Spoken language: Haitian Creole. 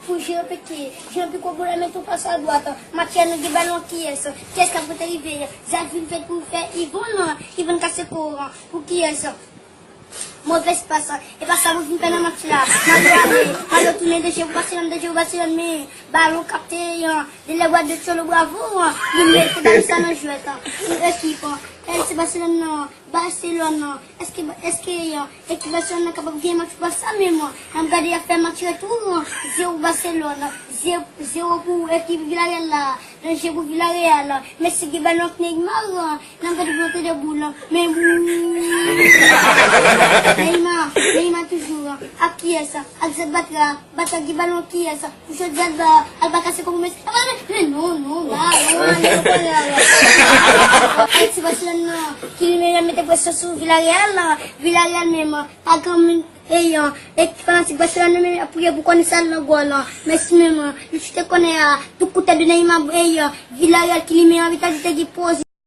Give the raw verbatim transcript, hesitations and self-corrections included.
Pou Jean Piqué, Jean Piqué pou la met yon pas a dwat. Match la nou gen balon kiyès? Kiyès k ap pote rive? Zak vin fèt pou fè Yvonne, Yvonne kase kò pou kiyès? Move pas. E pa sa pou fin fè nan match la. Malo ale, Malo tounen, danje pou Barcelone, danje pou Barcelone, men balon kapte, de lè bwa de Cholo Bravo, li mete bal sa nan jwèt. Pou ekip, L C Barcelone nan, Barcelone nan. Èske, èske, ekip Barcelone nan kapab genyen match pou sa menm? N ap gade y ap fè match retou, zewo Barcelone, zewo pou ekip Villarreal la. Danje pou Villarreal. Messi gen balon ak Neymar. Nan gade pou tande boul. Men bou. Neymar, Neymar toujou. Ak kiyès? Ak Zed Batra. Batra gen balon kiyès? Pou chòt Zed ba. Alba kase kò pou Messi. Alba men, men non, non, ba, non, ale, non, pa ale. Ti Barcelone nan. Ki li menm mete presyon sou Villarreal la. Villarreal menm. Pa gen moun. Eyan, e fanatik Barcelone nan men ap priye pou kò Nisa nan gòl. Messi menm, li chute kònè a, tout koutè de Neymar, eyan, Villarreal ki li menm an vital li te gen poz.